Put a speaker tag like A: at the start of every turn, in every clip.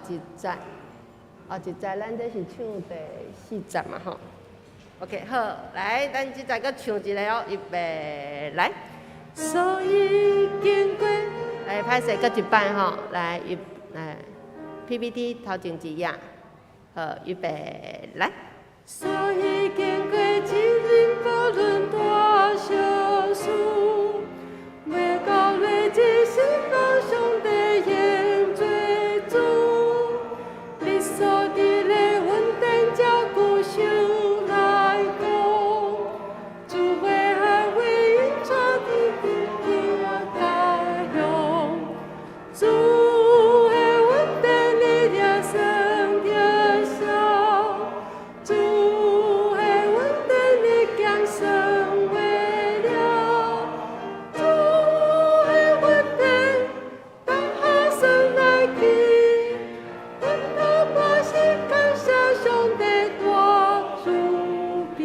A: 一節，後一節，咱這是唱第四節嘛吼。OK，好，來，咱這節閣唱一个哦，預備，來。所以經過，來，歹勢閣一擺吼，來，預，來，PPT 頭前一頁，好，預備，來。所以經過一人無論大小事，袂到落一心望上帝永做主，你所佇的恩典照顧想來講，主會捍衛因帶佇天家鄉，主的恩典你掠算掠少，主的恩典你減算袂了，主的恩典當下算來記，阮頭百姓感謝上帝大慈悲。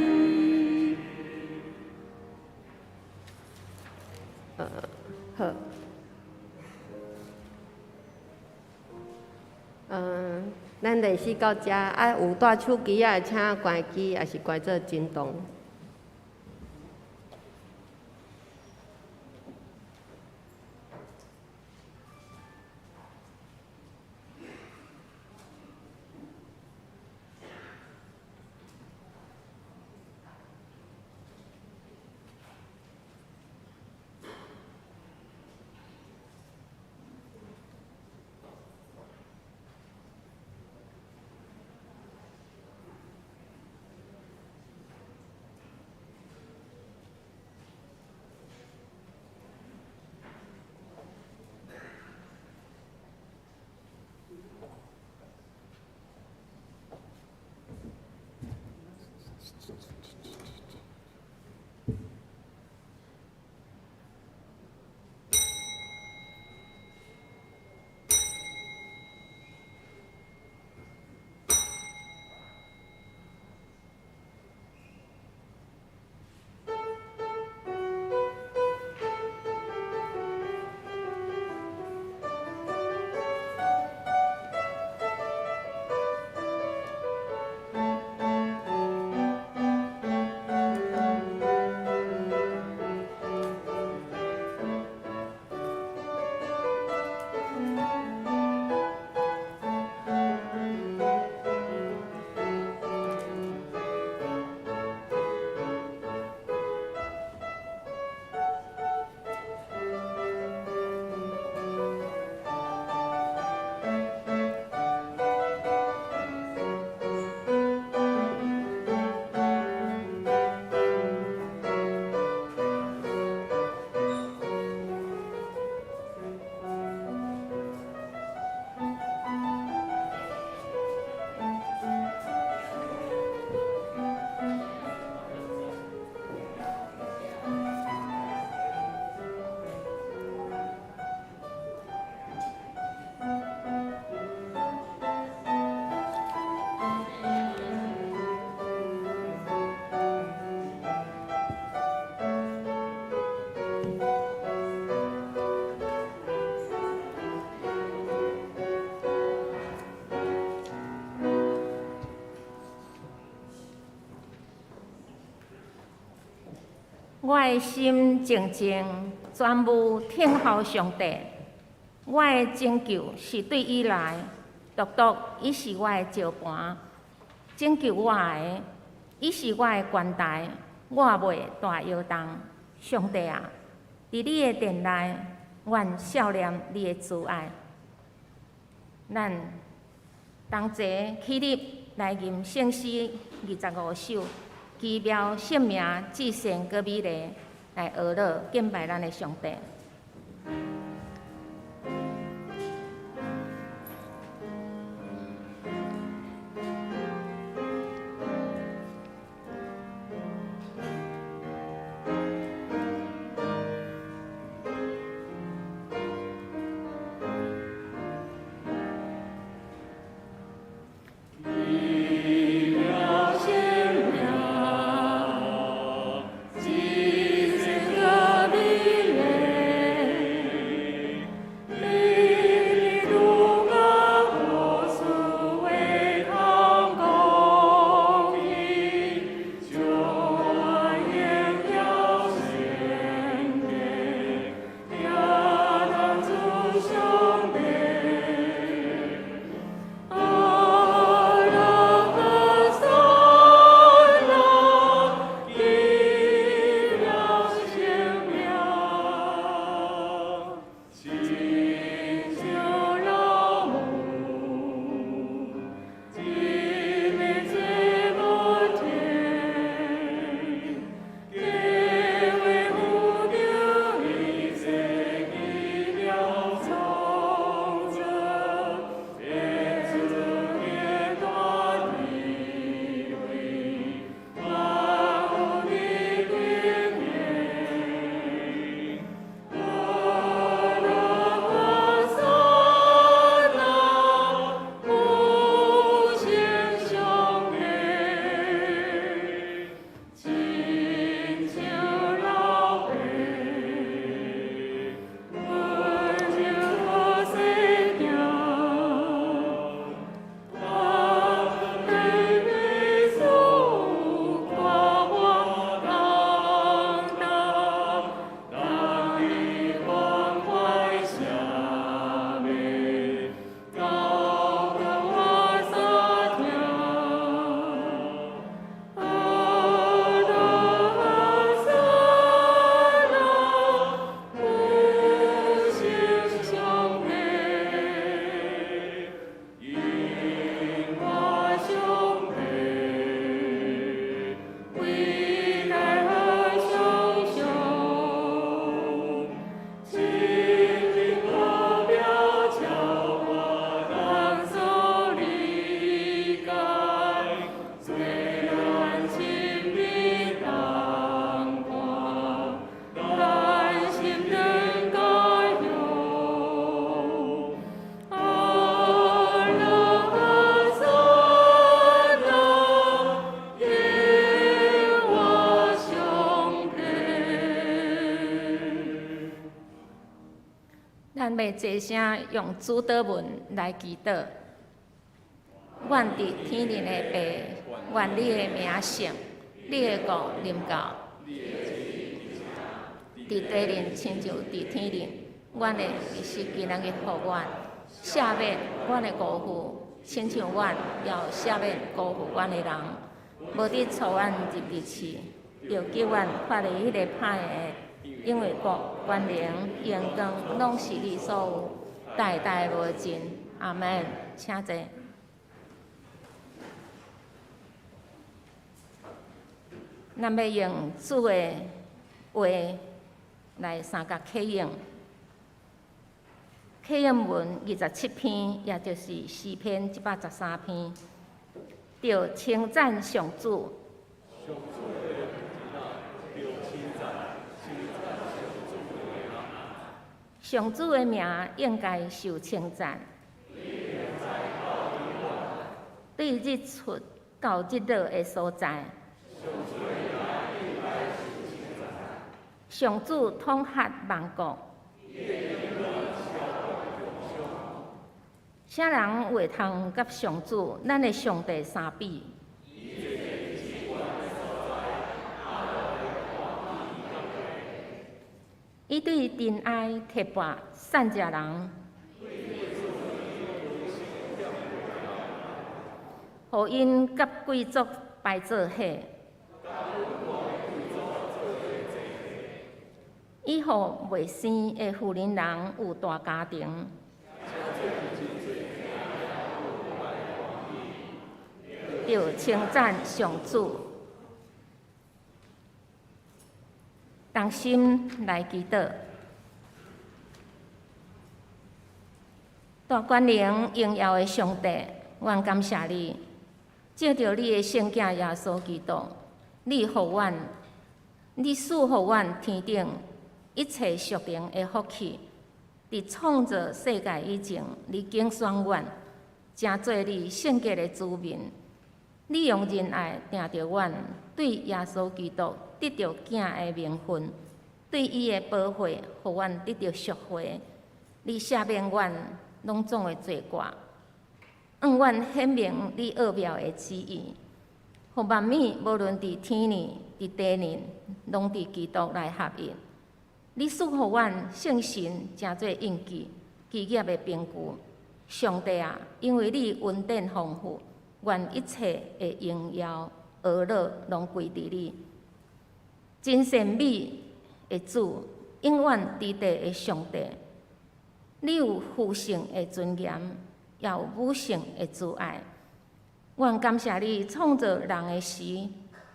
A: 好。咱練習到遮，啊，有帶手機仔的，請關機，抑是關做震動。
B: 我的心靜靜，專務等候上帝。我的拯救是對伊來，獨獨伊是我的石磐，拯救我的，伊是我的懸台，我袂大搖動。上帝啊，佇你的殿內，願數念你的慈愛。咱同齊起立來吟聖詩25首，奇妙聖名至聖閣美麗，來學樂敬拜咱的上帝。
C: 聖名，至聖閣美麗。
B: 咱欲齊聲用主禱文來祈禱。阮佇天頂的父，願你的名聖，你的國臨到。佇地面親像佇天頂，阮的日食今仔日予阮，赦免阮的辜負，親像阮也有赦免辜負阮的人，無得帶阮入入試，著救阮脫離彼个歹的，因為國、權能、榮光，攏是你所有，代代無盡。阿門。請坐。咱欲用主的話來相佮啟應。啟應文27篇，也就是詩篇113篇，著稱讚上主。上主的名應該受稱讚。對日出到日落的所在。上主統轄萬國。啥人會通佮上主，咱的上帝相比？伊對塵埃提拔散食人，予𪜶佮貴族排做伙。伊予未生的婦人人有大家庭。著稱讚上主，同心來祈禱。大權能榮耀的上帝，阮感謝你，藉著你的聖子耶穌基督，你予阮，你賜予阮天頂一切屬靈的福氣。佇創造世界以前，你揀選阮，成做你聖潔的子民。你用仁愛定著阮，對耶穌基督得著囝的名分，對伊的寶血，予阮得著贖回。你赦免阮攏總的罪過，向阮顯明你奧妙的旨意，予萬物無論佇天頂、佇地面，攏佇基督內合一。你賜予阮聖神，成做印記、基業的憑據。上帝啊，因為你恩典豐富，願一切的榮耀、呵咾攏歸佇你。真善美的主，永遠佇地的上帝，你有父性的尊嚴，也有母性的慈愛。阮感謝你創造人的時，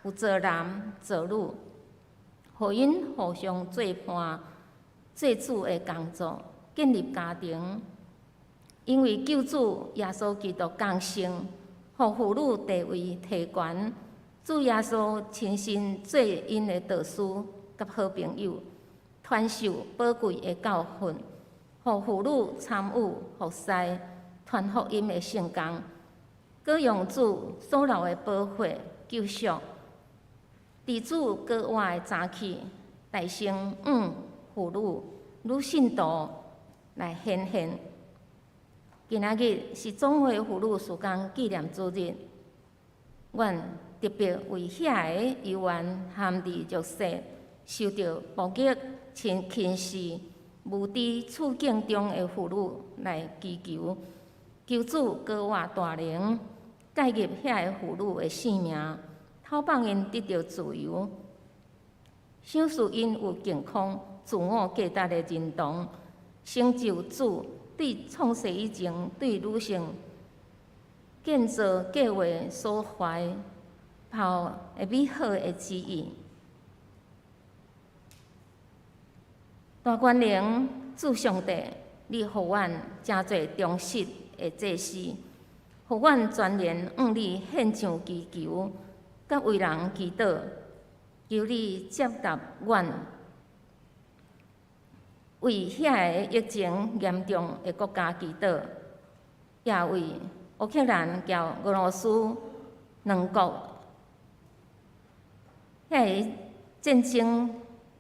B: 有造男造女，予𪜶互相做伴、做主的工作，建立家庭。因為救主耶穌基督降生，予婦女地位提懸，主耶穌親身做𪜶的導師佮好朋友，傳授寶貴的教訓，予婦女參與服侍、傳福音的聖工，閣用主所流的寶血救贖。佇主閣活的早起，大聲向婦女、女信徒來顯現。今仔日是總會婦女事工紀念主日，阮特別為遐个猶原陷佇弱勢、受著暴虐、輕輕視、無知處境中的婦女來祈求，求主閣活大能，介入遐个婦女的性命，透放𪜶得著自由，賞賜𪜶有健康、自我價值的認同，成就主對創世以前對女性建造計畫所懷抱的美好的旨意。大權能主上帝，你予阮成做忠實的祭司，予阮全然向你獻上祈求，佮為人祈禱，求你接納阮。為遐个疫情嚴重的國家祈禱，也為烏克蘭佮俄羅斯兩國遐个戰爭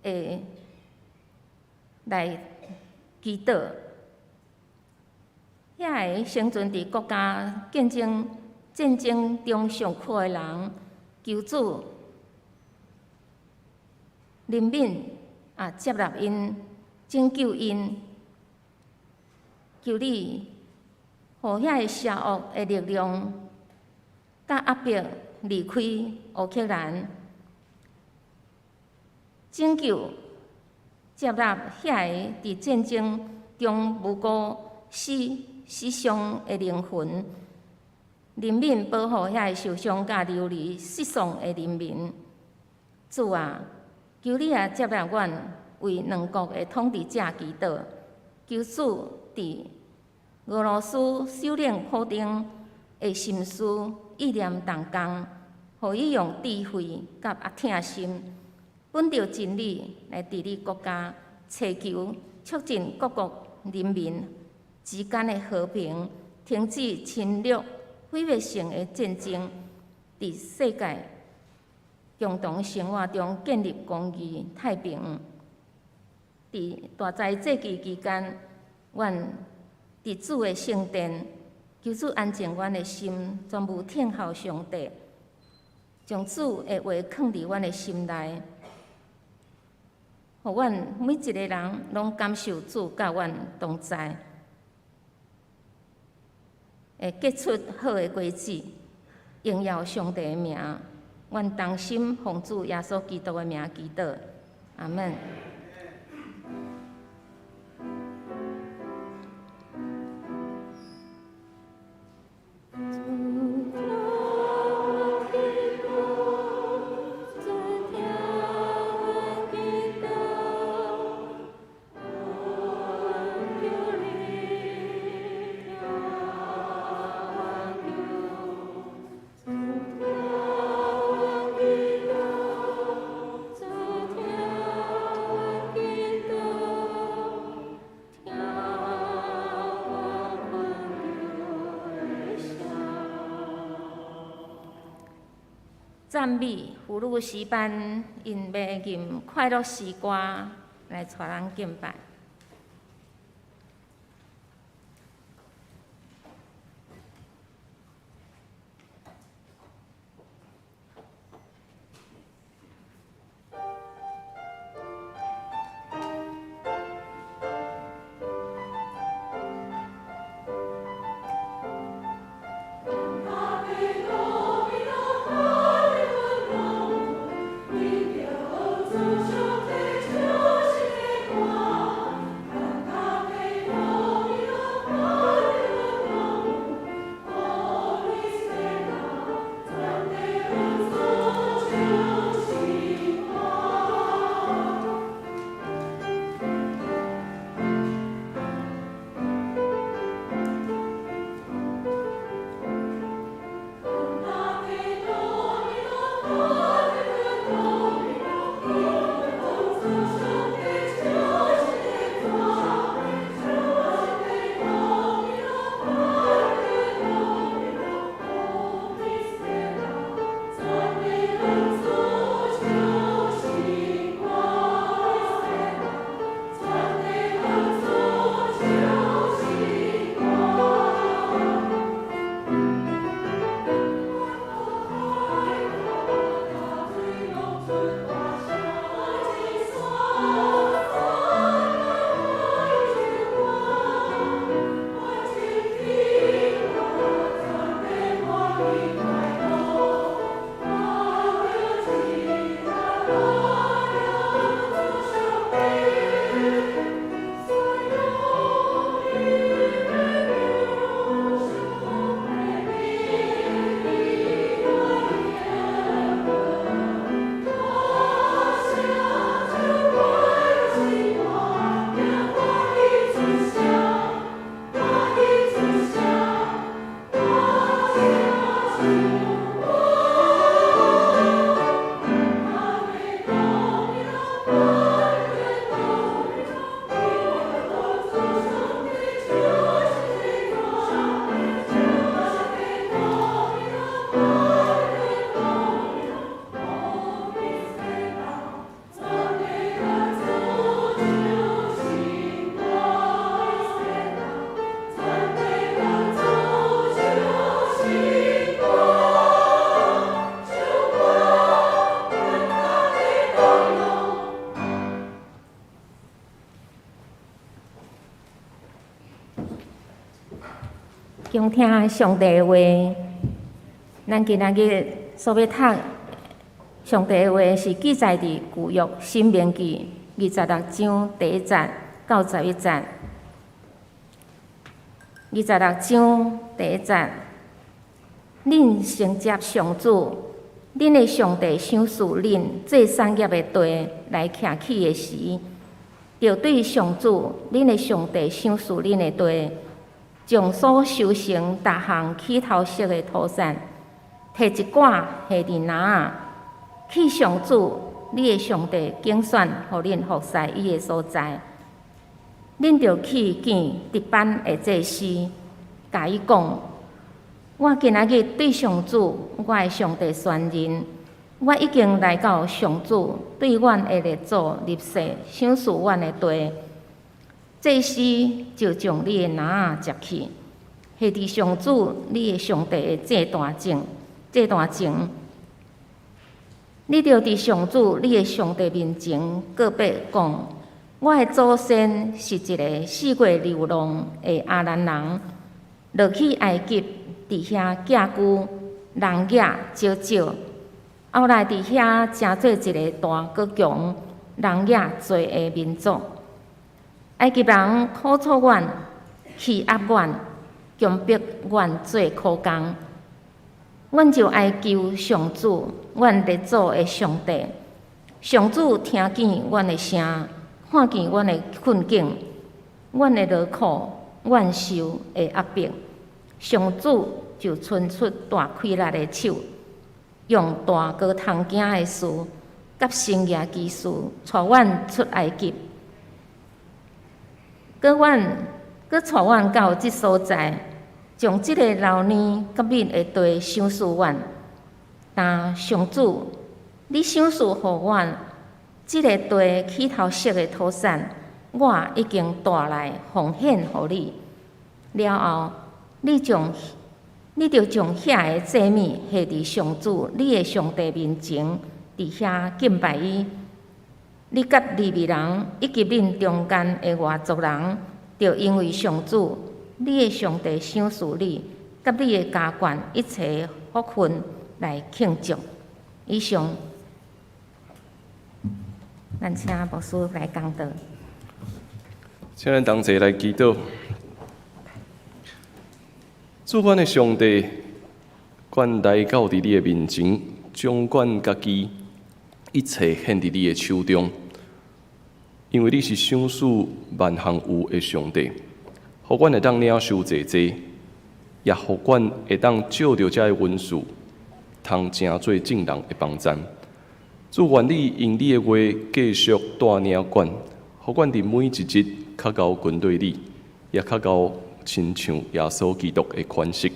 B: 的來祈禱。遐个生存佇國家戰爭中上苦的人，求主憐憫啊，接納𪜶，拯救𪜶，求你予遐个邪惡的力量佮壓迫離開烏克蘭，拯救接納遐个佇戰爭中無辜死傷的靈魂，憐憫保護遐个受傷佮流離失喪的人民。主啊，求你也接納阮為兩國的統治者祈禱，求主佇俄羅斯首領普丁的心思意念動工，予伊用智慧佮壓疼心，本著真理來治理國家，尋求促進各國人民之間的和平，停止侵略、毀滅性的戰爭，佇世界共同生活中建立公義太平。佇大災節期期間，阮佇主的聖殿，求主安靜阮的心，專務聽候上帝，將主的話囥佇阮的心內，予阮每一個人攏感受主佮阮同在，會結出好的果子，榮耀上帝的名。阮同心奉主耶穌基督的名祈禱，阿們。讚美婦女詩班，𪜶欲吟快樂詩歌來帶咱敬拜。聆聽上帝的話。咱今仔日所欲讀上帝的話，是記載佇舊約申命記26章第一節到11節。二十六章第一節，恁承接上主，恁的上帝賞賜恁做產業的地來徛起的時，著對上主，恁的上帝賞賜恁的地，將所收成逐項起頭熟的土產，提一寡下佇籃仔，去上主，你的上帝揀選予恁服侍伊的所在。恁著去見值班的祭司，共伊講：我今仔日對上主，我的上帝宣認，我已經來到上主對阮的列祖立誓賞賜阮的地。祭司就將你的籃仔接去，下佇上主你的上帝的祭壇前，祭壇前，你著佇上主你的上帝面前告白講：我的祖先是一个四界流浪的亞蘭人，落去埃及，佇遐寄居，人也少少。後來佇遐成做一个大閣強、人也濟的民族。埃及人苦楚阮，欺壓阮，強迫阮做苦工。阮就哀求上主，阮列祖的上帝。上主聽見阮的聲，看見阮的困境，阮的勞苦，阮受的壓迫。上主就伸出大氣力的手，用大閣通驚的事，佮神奇奇事，帶阮出埃及，閣阮閣帶阮到這所在，將這个流奶佮蜜的地賞賜阮。但上主，你賞賜予阮這个地起頭熟的土產，我已經帶來奉獻予你。了後，你著將遐的祭物下佇上主你的上帝面前，佇遐敬拜伊。你佮利未人以及恁中間的外族人，著因為上主你的上帝賞賜你佮你的家眷一切福分來慶祝。以上，咱請牧師來講道。
C: 請咱同齊來祈禱。主阮的上帝，阮來到佇你的面前，將阮家己一切獻佇你的手中，因為你是賞賜萬項有的上帝，予阮會當領受濟濟，也予阮會當藉著這个恩賜，通成做眾人的幫贊。主，願你用你的話繼續帶領阮，予阮佇每一日較𠢕跟隨你，也較𠢕親像耶穌基督的款式。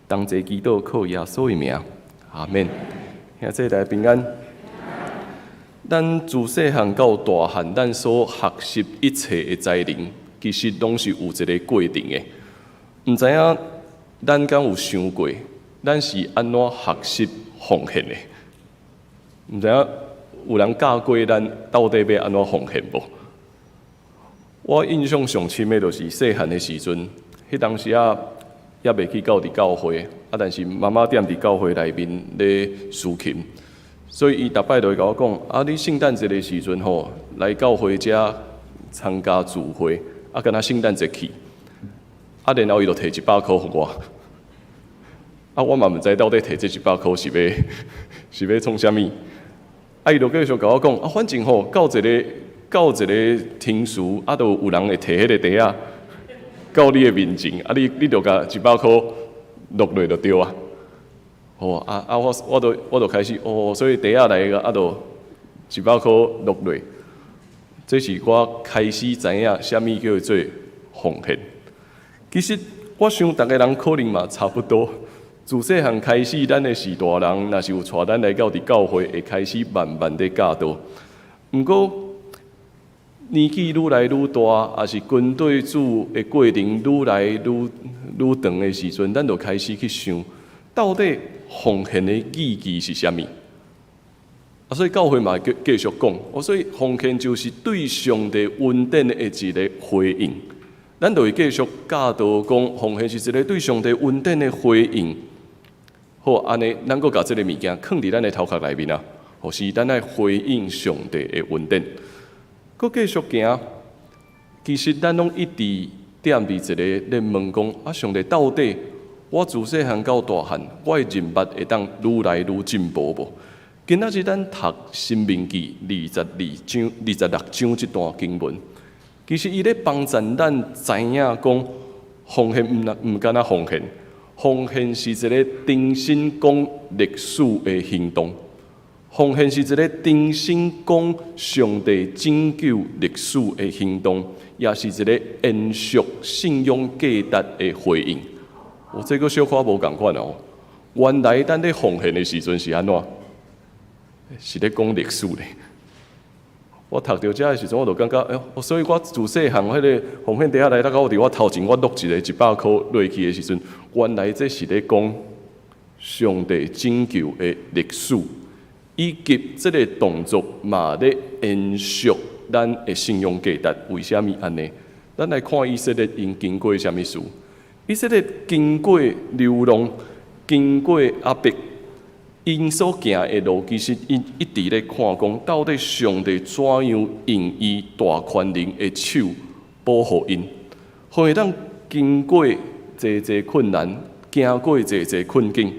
C: 同齊祈禱靠耶穌的名，阿們。兄弟大家平安。咱自細漢到大漢，咱所學習一切的才能，其實攏是有一个過程的。毋知影咱敢有想過，咱是按怎學習奉獻的？毋知影有人教過咱到底欲按怎奉獻無？我印象上深的，就是細漢的時陣，彼當時仔猶未去到佇教會，啊，但是媽媽踮佇教會內面咧司琴，所以伊逐擺就會共我講：啊，你聖誕節的時陣吼，來教會遮參加聚會，啊，敢若聖誕節去，啊，然後伊就提100箍予我，啊，我嘛毋知到底提這一百箍是欲創啥物，啊，伊就繼續共我講：啊，反正吼，到一个天時，啊，就有人會提彼个袋仔到你的面前，啊，你就共一百箍落落就對啊。吼啊啊！我就開始哦，所以袋仔來個啊，就一百箍落落。這是我開始知影啥物叫做奉獻。其實我想，逐个人可能嘛差不多。自細漢開始，咱的序大人若是有帶咱來到佇教會，會開始慢慢咧教導。毋過年紀愈來愈大，抑是跟隨主的過程愈來愈長的時陣，咱就開始去想，到底奉獻的意義是啥物？啊，所以教會嘛繼續講，哦，所以奉獻就是對上帝恩典的一个回應。咱就會繼續教導講，奉獻是一個對上帝恩典的回應。好，按呢，咱閣共這個物件囥佇咱的頭殼內面啊，或是咱愛回應上帝的恩典。閣繼續行，其實咱攏一直踮佇一个咧問講：啊，上帝到底我自細漢到大漢，我的人脈會當愈來愈進步無？今仔日咱讀《申命記》22章、26章這段經文，其實伊咧幫助咱知影講，奉獻毋干焦奉獻，奉獻是一个重新講歷史的行動。奉獻是一个重新講上帝拯救歷史的行動，也是一个延續信仰價值的回應。哦，這个小可無仝款哦。原來咱咧奉獻的時陣是按怎？是咧講歷史咧。我讀著這的時陣，我就感覺，哎喲，所以我自細漢彼个奉獻袋仔來，得到佇我頭前，我落一个100箍落去的時陣，原來這是咧講上帝拯救的歷史，以及這个動作嘛咧延續咱的信仰價值。為啥物按呢？咱來看以色列𪜶經過啥物事？以色列經過流浪，經過壓迫。𪜶所行的路，其實𪜶一直咧看講，到底上帝怎樣用伊大權能的手保護𪜶，予會當經過濟濟困難，行過濟濟困境，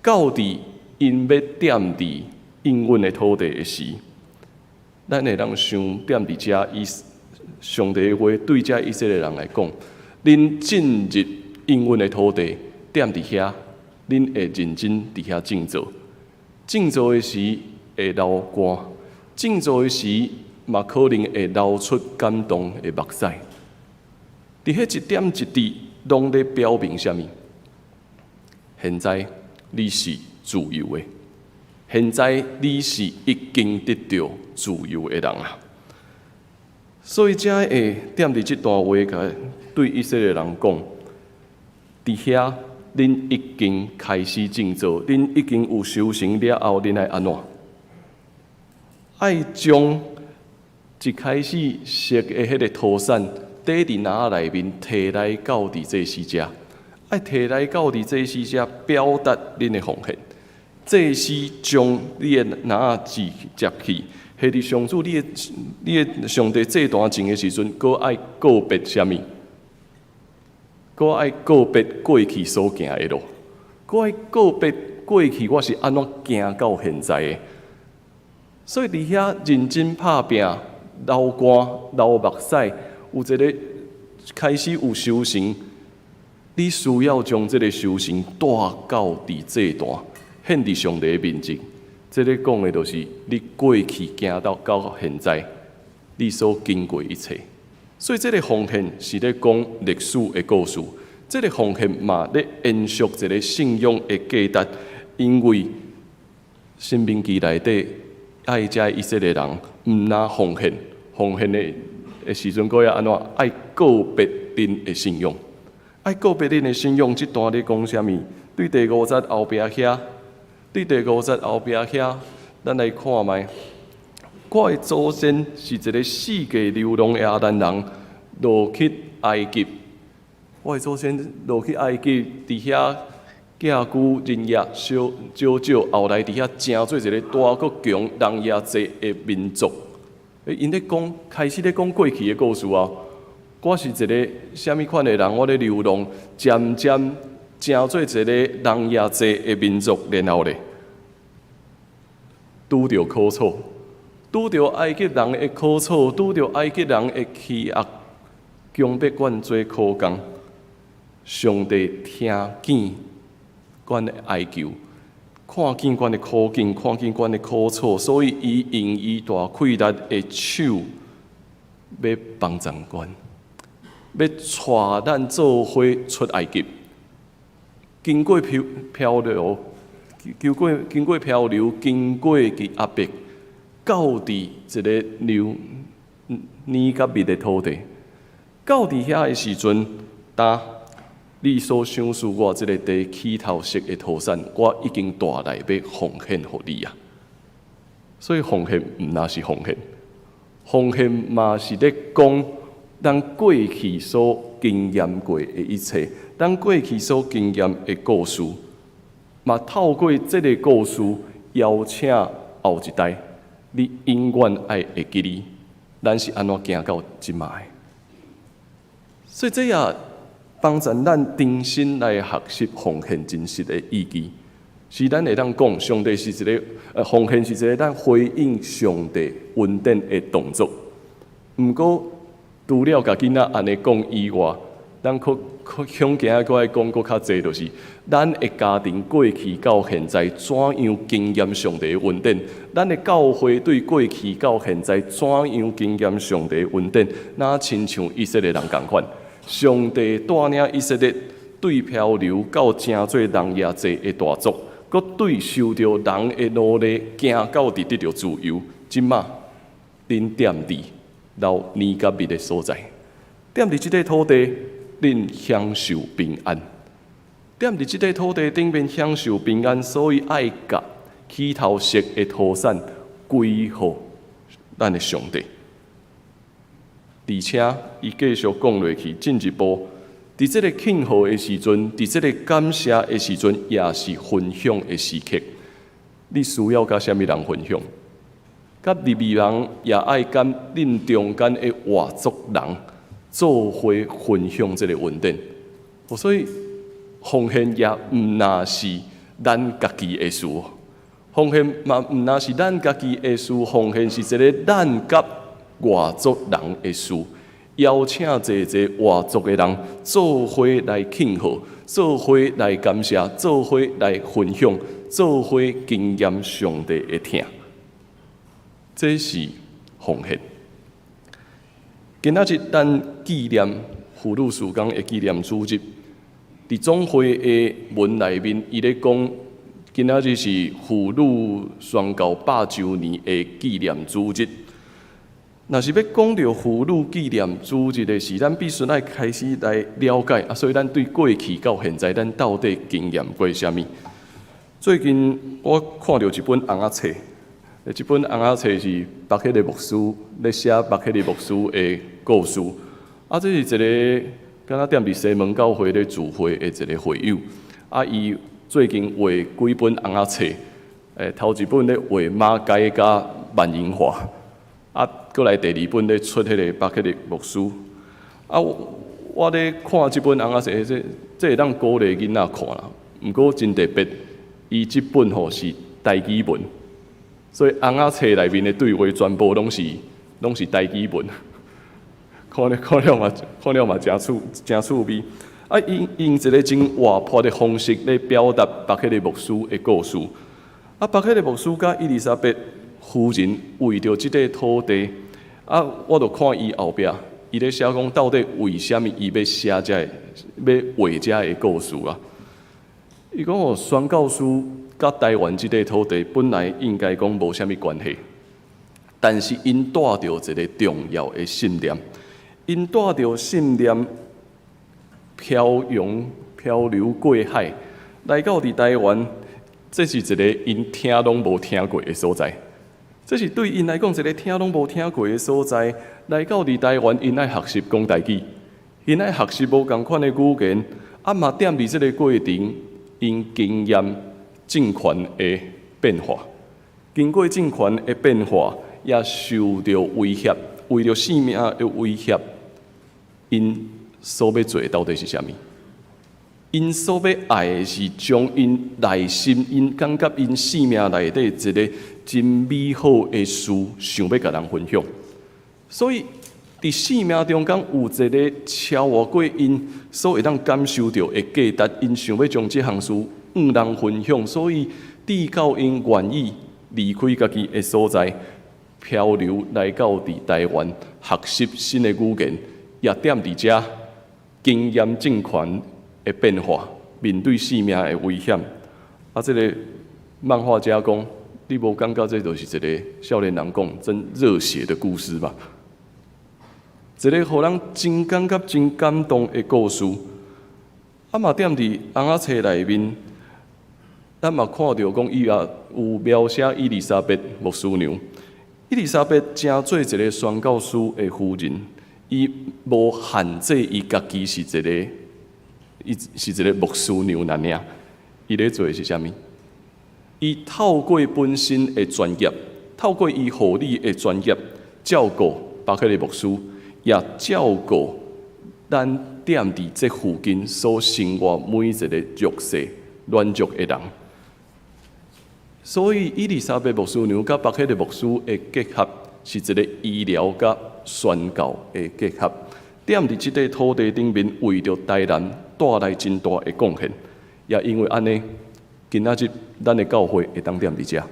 C: 到佇𪜶欲踮佇應允的土地的時，咱會當想踮佇遮，以上帝的話對遮以色列人來講，恁進入應允的土地，踮佇遐。恁會認真佇遐種作，種作的時會流汗，種作的時嘛可能會流出感動的目屎。佇彼一點一滴，攏咧表明啥物？現在你是自由的，現在你是已經得著自由的人啊！所以才會踮佇這段話，共對以色列人講，佇遐。恁已經開始種作，恁已經有收成了後，恁愛按怎？愛將一開始設的彼个塗傘，綴佇籃仔內面，提來到佇祭司遮，愛提來到佇祭司遮，表達恁的奉獻。祭司將你的籃仔接去，彼佇上主你的上帝祭壇前的時陣，閣愛告別啥物？閣愛告別過去所行的路，閣愛告別過去我是按怎行到現在的。所以佇遐認真拍拚，流汗流目屎，有一个開始有收成，你需要將這个收成帶到佇祭壇，獻佇上帝面前。這个講的就是你過去行到現在，你所經過一切。所以，這个奉獻是咧講歷史的故事，這个奉獻嘛咧延續一个信仰的價值，因為申命記內底愛遮以色列人毋若奉獻，奉獻的時陣，閣要按怎？愛告別恁的信仰，愛告別恁的信仰。這段咧講啥物？對第五節後壁遐，對第五節後壁遐，咱來看覓。我的祖先是一个四界流浪的亞蘭人，落去埃及。我的祖先落去埃及，佇遐寄居人也少少少，後來佇遐成做一个大閣強、人也濟的民族。欸，𪜶咧講，開始咧講過去的故事啊。我是一个啥物款的人？我咧流浪，漸漸成做一个人也濟的民族，然後咧，拄著苦楚。拄著埃及人的苦楚，拄著埃及人的欺壓，強迫阮做苦工。上帝聽見阮的哀求，看見阮的苦境，看見阮的苦楚，所以伊用伊大氣力的手，欲幫助阮，欲帶咱做伙出埃及。經過漂流，經過漂流，經過佇壓迫。到佇一个流奶佮蜜的土地，到佇遐的時陣，當你所賞賜我這个地起頭設的塗傘，我已經帶來欲奉獻予你啊！所以奉獻毋若是奉獻，奉獻嘛是咧講咱過去所經驗過的一切，咱過去所經驗的故事，嘛透過這个故事邀請後一代，你永遠愛會記得，咱是按怎行到這擺的。所以這也幫助咱重新來學習奉獻真實的意義。是咱會當講，上帝是一个，奉獻是一个咱回應上帝恩典的動作。毋過，除了共囡仔按呢講以外，咱閣向行閣愛講閣較濟，就是咱的家庭過去到現在怎樣經驗上帝的恩典，咱的教會對過去到現在怎樣經驗上帝的恩典，若親像以色列人仝款，上帝帶領以色列對漂流到成做人也濟的大族，閣對受著人的奴隸行到佇得著自由，這馬恁踮佇流奶佮蜜的所在，踮佇這塊土地，恁享受平安。踮佇這塊土地頂面享受平安，所以愛共起頭熟的土產歸予咱的上帝。而且，伊繼續講落去，進一步，佇這个慶賀的時陣，佇這个感謝的時陣，也是分享的時刻。你需要佮啥物人分享？佮利未人也愛佮恁中間的外族人做伙分享這个恩典。所以奉獻也毋若是咱家己的事，奉獻嘛毋若是咱家己的事，奉獻是一个咱佮外族人的事，邀請濟濟外族的人做伙來慶賀，做伙來感謝，做伙來分享，做伙經驗上帝的疼。這是奉獻。今仔日咱紀念婦女事工的紀念主日，佇總會的文內面，伊咧講，今仔日是婦女宣教100週年的紀念主日。若是欲講著婦女紀念主日的時，咱必須愛開始來了解啊，所以咱對過去到現在，咱到底經驗過啥物？最近我看著一本尪仔冊，這本尪仔冊是巴克利牧師咧寫巴克利牧師的故事。啊，這是一个敢若踮佇西門教會咧聚會的一个會友。啊，伊最近畫幾本尪仔冊，頭一本咧畫馬偕佮萬榮華。啊，閣來第二本咧出彼个巴克利牧師。啊，我咧看這本尪仔冊，這會當鼓勵囡仔看啦。毋過真特別，伊這本吼是台語文，所以尪仔冊內面的對話全部攏是台語文。看了嘛誠趣味。啊，伊用一个真活潑的方式咧表達巴克利牧師的故事。啊，巴克利牧師佮伊麗莎白夫人為著這塊土地，啊，我就看伊後壁，伊咧寫講到底為啥物伊欲寫這个，欲畫這个故事啊？伊講哦，宣教師佮台灣這塊土地本來應該講無啥物關係，但是𪜶帶著一个重要的信念，𪜶帶著信念漂洋漂流過海，來到佇台灣，這是一个𪜶聽攏無聽過的所在。這是對𪜶來講一个聽攏無聽過的所在。來到佇台灣，𪜶愛學習講台語，𪜶愛學習無仝款的語言，啊嘛踮佇這个過程，𪜶經驗政權的變化，經過政權的變化，也受著威脅，為著性命的威脅，𪜶所欲做的到底是啥物？𪜶所欲愛的是將𪜶內心、𪜶感覺𪜶生命內底一个真美好的事，想欲共人分享。所以，佇生命中間有一个超越過𪜶所會當感受著的價值，𪜶想欲將這項事向人分享。所以，直到𪜶願意離開家己的所在，漂流來到佇台灣學習新的語言，也踮佇遮經驗政權的變化，面對性命的危險。啊，這个漫畫家講，你無感覺這就是一个少年人講真熱血的故事嗎？一个予人真感覺真感動的故事。啊嘛，踮佇尪仔冊內面，咱嘛看著講伊也有描寫伊麗莎白牧師娘。伊麗莎白成做一个宣教師的夫人，伊無限制伊家己是一个，伊是一個牧師娘爾爾。伊咧做的是啥物？伊透過本身的專業，透過伊護理的專業，照顧巴克利牧師，也照顧咱踮佇這附近所生活每一個弱勢、軟弱的人。所以，伊麗莎白牧師娘佮巴克利牧師的結合，是一個醫療佮宣教的結合。踮佇這塊土地頂面，為著台南帶來真大的貢獻。也因為按呢，今仔日咱的教會會當踮佇遮。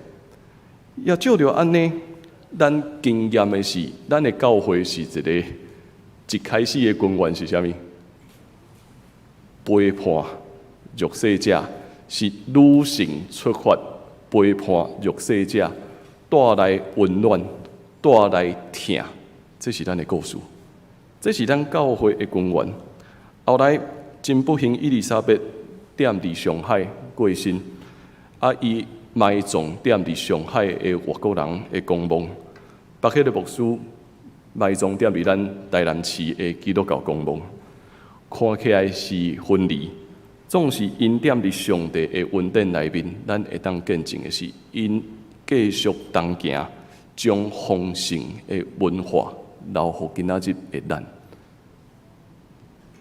C: 也借著按呢，咱經驗的是，咱的教會是一個一開始的根源是啥物？陪伴弱勢者，是女性出發陪伴弱勢者，帶來溫暖，帶來疼，這是咱的故事，這是咱教會的根源。後來真不幸，伊麗莎白踮佇上海過身，啊，伊埋葬踮佇上海的外國人的公墓，巴克利牧師埋葬踮佇咱台南市的基督教公墓。看起來是分離，總是𪜶踮佇上帝的恩典內面，咱會當見證的是，𪜶繼續同行，將豐盛的文化留予今仔日的咱。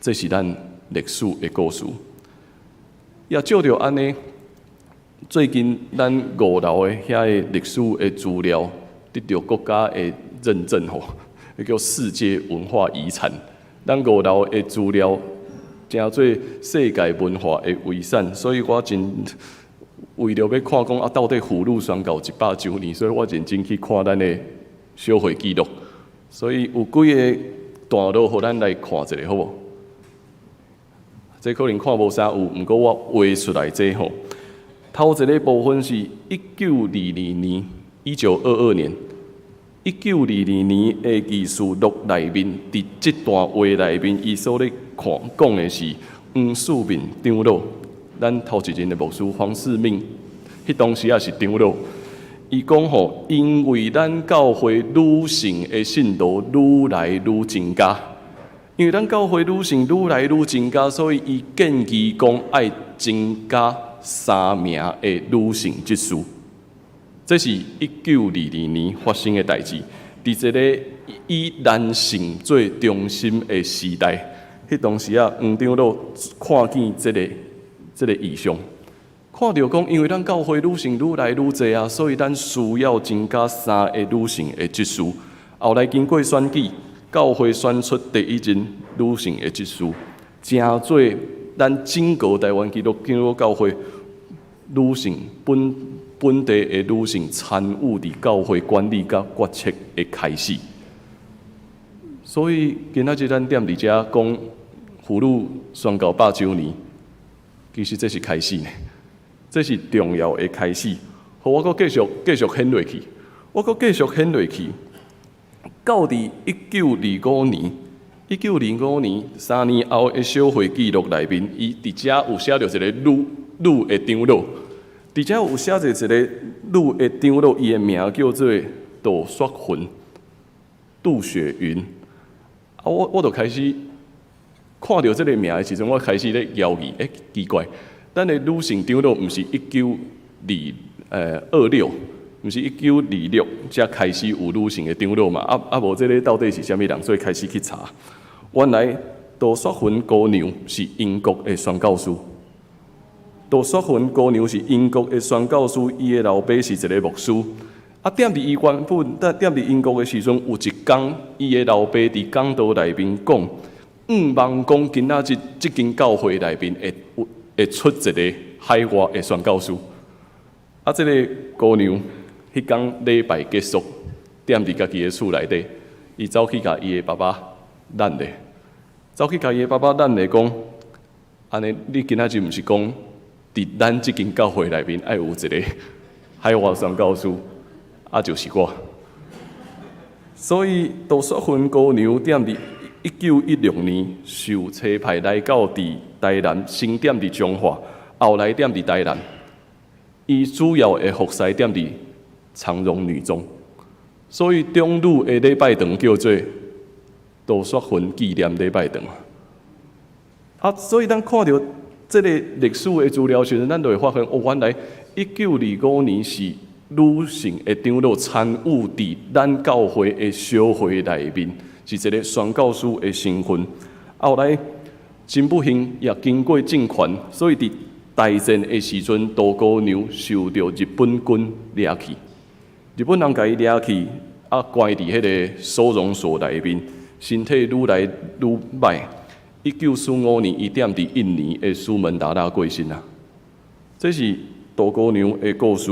C: 這是咱歷史的故事。也借著按呢，最近咱五樓的遐个歷史的資料得著國家的認證吼，彼叫世界文化遺產。咱五樓的資料成做世界文化的遺產，所以我真為著欲看講啊，到底婦女宣教一百週年，所以我認真去看咱的小會記錄。所以有幾个段落，予咱來看一下，好無？這可能看無啥有，毋過我畫出來這吼。頭一个部分是一九二二年，1922年，一九二二年的議事錄內面，佇這段話內面，伊所咧看講的是黃世明長老，咱頭一任的牧師黃世明，彼當時也是長老。伊講吼，因為咱教會女性的信徒愈來愈增加，因為咱教會女性愈來愈增加，所以伊建議講愛增加三名的女性執事。這是一九二二年發生的代誌，佇一个以男性做中心的時代，彼當時啊，黃長老看見這個異象，看著講，因為咱教會女性愈來愈濟啊，所以咱需要增加三个女性的執事。後來經過選舉，教會選出第一任女性的執事，成做咱整個台灣基督教會女性本地的女性參與佇教會管理佮決策的開始。所以今仔日咱踮佇遮講婦女宣教百週年，其實這是開始呢，這是重要的開始。予我閣繼續繼續顯落去，我閣繼續顯落去，到佇一九二五年，一九二五年3年後的小會記錄內面，伊佇遮有寫著一個女的長老。佇遮有寫著一個女的長老，伊的名叫做杜雪雲，杜雪雲。啊，我就開始看著這个名的時陣，我開始咧猶豫，欸，奇怪，咱的女性長老毋是一九二二六，毋是1926才開始有女性的長老嘛？啊啊，無這个到底是啥物人？所以開始去查，原來杜雪雲姑娘是英國的宣教師。杜雪雲姑娘是英國的宣教師，伊的老爸是一个牧師。啊，踮佇伊原本，踮佇英國的時陣，有一工，伊的老爸佇講道內面講，向望講今仔日這間教會內面會有會出一个海外的宣教師。啊，這个姑娘彼工禮拜結束，踮佇家己的厝內底，伊走去共伊的爸爸𤴁咧，走去共伊的爸爸𤴁咧講，按呢，你今仔日毋是講，佇咱這間教會內面愛有一个海外宣教師，啊，就是我。所以杜雪雲姑娘踮佇1916年受差派來到佇台南，先踮佇彰化，後來踮佇台南。伊主要的服侍踮佇長榮女中，所以長女的禮拜堂叫做杜雪芬紀念禮拜堂。啊，所以咱看著這个歷史的資料時陣，咱就會發現，哦，原來1925年是女性的長老參與佇咱教會的小會內面，是一个宣教師的身份。後來真不幸也經過政權，所以佇大戰的時陣，杜姑娘受著日本軍掠去，日本人共伊掠去，啊，關佇彼个收容所內面，身體愈來愈䆀。1945年，伊踮佇印尼的蘇門答臘過身啊。這是杜姑娘的故事。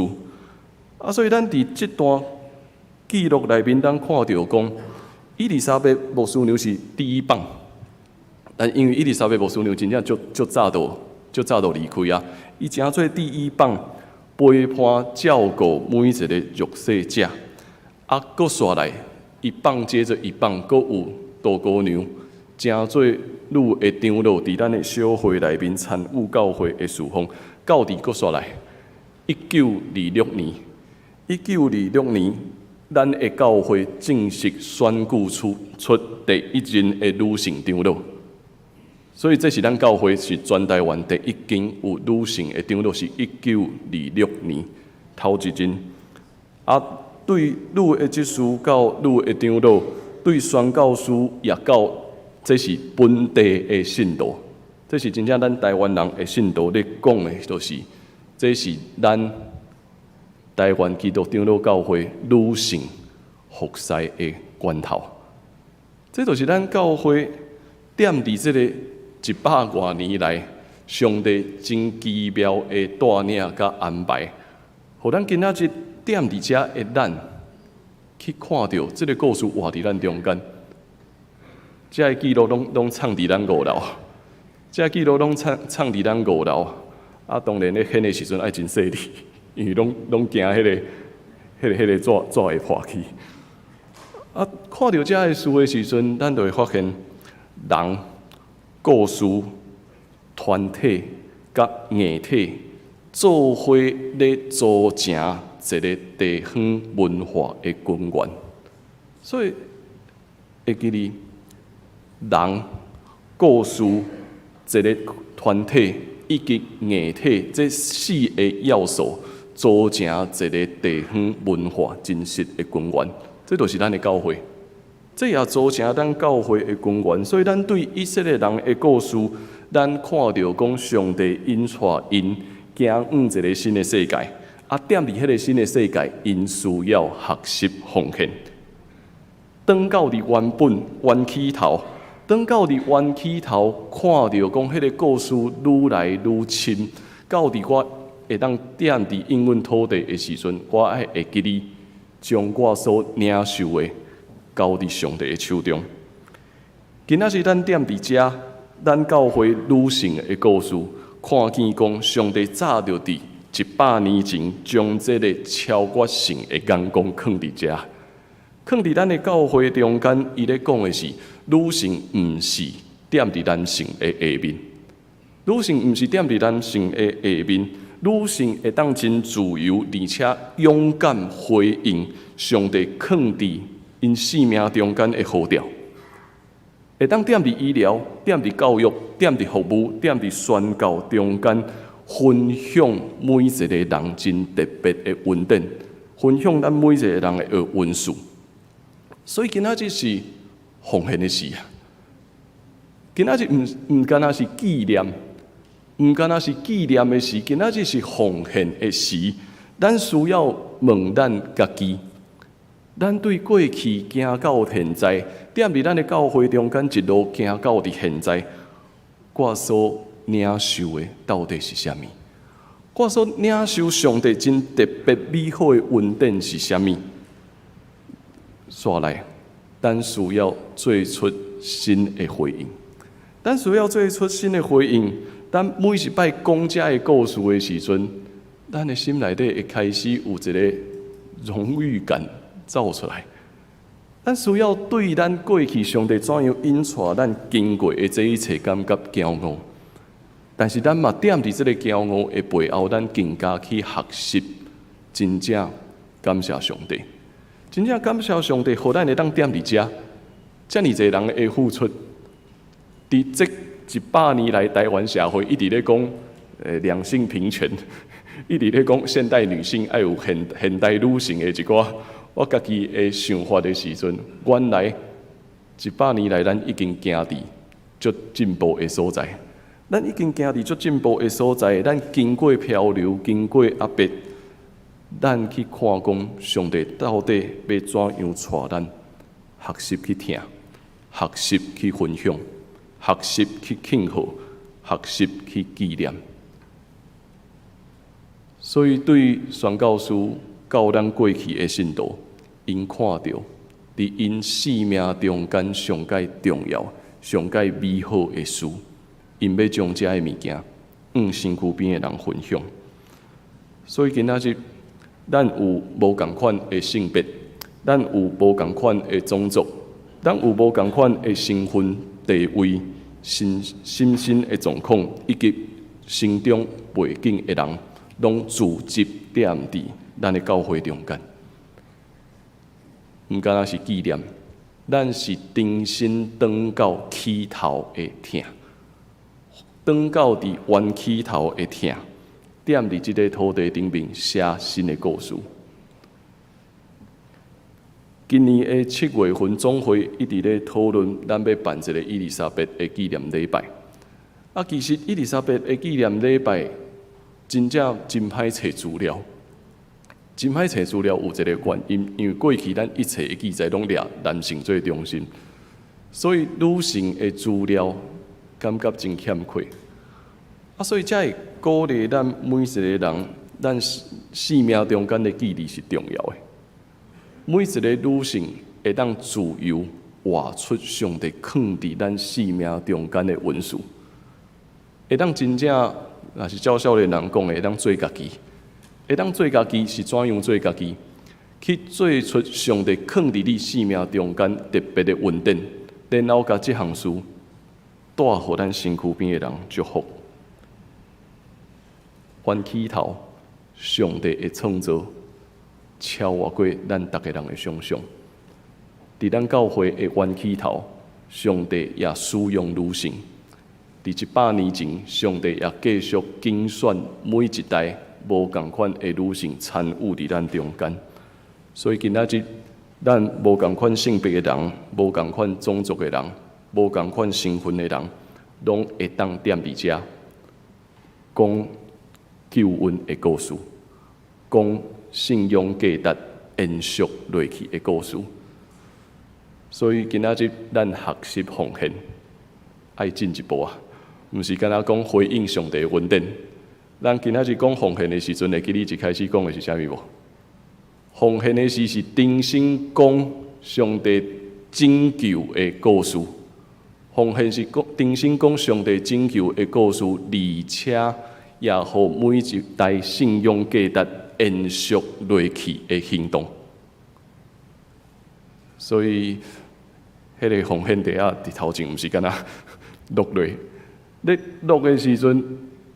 C: 啊，所以咱佇這段記錄內面，咱看著講，伊麗莎白牧師娘是第一棒，但因為伊麗莎白牧師娘真正足足早就足早就離開啊，伊成做第一棒，陪伴照顧每一个弱勢者。啊，閣紲來一棒接著一棒，閣有杜姑娘成做女的長老，佇咱的小會內面參與教會的事奉，到佇閣紲來，一九二六年，一九二六年，咱的教會正式選舉出第一任的女性長老，所以這是咱教會是全台灣第一間有女性的長老，是一九二六年頭一任。啊，對女的執事到女的長老，對宣教師也到，這是本地的信徒，這是真正咱台灣人的信徒咧講的，就是這是咱台灣基督長老教會女性服侍的源頭。這就是咱教會踮佇這个一百外年來，上帝真奇妙的帶領佮安排，予咱今仔日踮佇遮的咱去看著這个故事活佇咱中間。這个記錄攏攏藏佇咱五樓，這个記錄攏藏藏佇咱五樓。啊，當然咧掀的時陣愛真細膩，因為攏攏驚彼个、彼个、彼个紙紙會破去。啊，看著這个事的時陣，咱就會發現人、故事、團體佮硬體做伙咧組成一个地方文化的根源。所以會記得人、故事、一个團體以及硬體這四个要素，組成一个地方文化真實的根源。這就是咱的教會，這也組成咱教會的根源。所以，咱對以色列人的故事，咱看著講上帝引帶𪜶行往一个新的世界。啊，踮佇彼个新的世界，𪜶需要學習奉獻。轉到佇原本原起頭，轉到佇原起頭，看著講彼个故事愈來愈深。到佇我會當踮佇應允土地的時陣，我愛會記得將我所領受的交佇上帝的手中。今仔日咱踮佇遮，咱教會女性的故事，看見講上帝早就佇100年前，將這个超越性的眼光囥佇遮，囥佇咱的教會中間。伊咧講的是，女性毋是踮佇男性的下面，女性毋是踮佇男性的下面，女性會當真自由，而且勇敢回應上帝囥佇𪜶生命中間的呼召，會當踮佇醫療、踮佇教育、踮佇服務、踮佇宣教中間，分享每一个人真特別的恩典，分享咱每一个人的恩賜。所以今仔日是奉獻的時啊！今仔日毋毋干焦是紀念，毋干焦是紀念的時，今仔日是奉獻的時。咱需要問咱家己，咱對過去行到現在，踮佇咱的教會中間一路行到佇現在，我所領受的到底是啥物？我所領受上帝真特別美好的恩典是啥物？紲來，咱需要做出新的回應。咱需要做出新的回應。咱每一擺講這个故事的時陣，咱的心內底會開始有一个榮譽感走出來。咱需要對咱過去上帝怎樣引帶咱經過的這一切感覺驕傲。但是咱嘛踮佇這个驕傲的背後，咱更加去學習，真正感謝上帝，真正感謝上帝，予咱會當踮佇遮，遮爾濟人的付出，佇這100年來，台灣社會一直咧講兩性平權，一直咧講現代女性愛有現代女性的一寡，我家己的想法的時陣，原來一百年來，咱已經行佇足進步的所在。咱已經行佇足進步的所在，咱經過漂流，經過壓迫，咱去看講上帝到底欲怎樣帶咱學習去疼，學習去分享，學習去慶賀，學習去紀念。所以對宣教師教咱過去的信徒，𪜶看著佇𪜶生命中間上蓋重要、上蓋美好的事，𪜶欲將這个物件向身軀邊的人分享。所以今仔日，咱有無仝款的性別，咱有無仝款的種族，咱有無仝款的身份地位、心身的狀況，以及成長背景的人，攏聚集踮佇咱的教會中間。毋敢若是紀念，咱是重新轉到起頭的疼，轉到佇原起頭的疼，踮佇這個土地頂面寫新的故事。今年的7月份總會一直咧討論，咱欲辦一個伊麗莎白的紀念禮拜。啊，其實伊麗莎白的紀念禮拜真正真歹揣資料，真歹揣資料有一個原因，因為過去咱一切的記載攏掠男性做中心，所以女性的資料感覺真欠缺。啊，所以才會鼓勵咱每一個人，咱生命中間的記憶是重要的。每一個女性會當自由活出上帝囥佇咱生命中間的恩賜，會當真正，若是照少年人講的，會當做家己，會當做家己是怎樣做家己？去做出上帝囥佇你生命中間特別的恩典，然後共這項事帶予咱身軀邊的人祝福。翻起頭，上帝的創造超越過咱逐个人的想象。佇咱教會的源起頭，上帝也使用女性。佇100年前，上帝也繼續揀選每一代無仝款的女性參與佇咱中間。所以今仔日，咱無仝款性別的人，無仝款種族的人，無仝款身份的人，攏會當踮佇遮講救恩的故事，講信仰價值延續落去的故事。所以今仔日咱學習奉獻，愛進一步啊！毋是干焦講回應上帝的恩典。咱今仔日講奉獻的時陣，會記你一開始講的是啥物無？奉獻的時是重新講上帝拯救的故事。奉獻是講重新講上帝拯救的故事，而且也予每一代信仰價值延續落去的行動。所以，彼個奉獻袋仔佇頭前，毋是干焦落落。咧落的時陣，